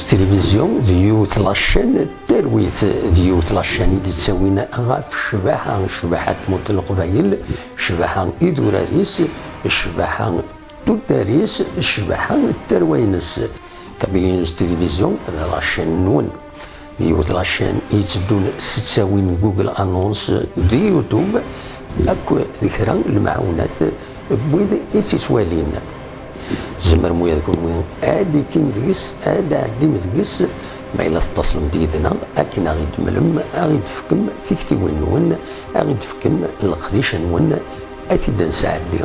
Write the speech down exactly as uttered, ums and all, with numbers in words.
Tilivizyu d yiwet la chaîne n talwit, d yiwet la chaîne i d-ittawin ɣef ccbaḥa, ccbaḥa n tmurt n Leqbayel, ccbaḥa idurar-is, ccbaḥa tuddar-is, ccbaḥa n tarwa-ines. Kabylie News Télévision d la chaîne-nwen. D yiwet la chaîne i yetteddun s ttawin n Google Annonce d YouTube, akk d kra n lemɛawnat n wid i tt-ittwalin. Tzemrem ula d kunwi ad d-ikim deg-s, ad d-tɛeddim deg-s, ma yella tettaslem-d yid-neɣ akken ad ɣ-id-temlem, ad ɣ-id-tefkem tiktiwin-nwen, ad ɣ-id-tefkem leqdic-nwen, ad t-id-nesɛeddi.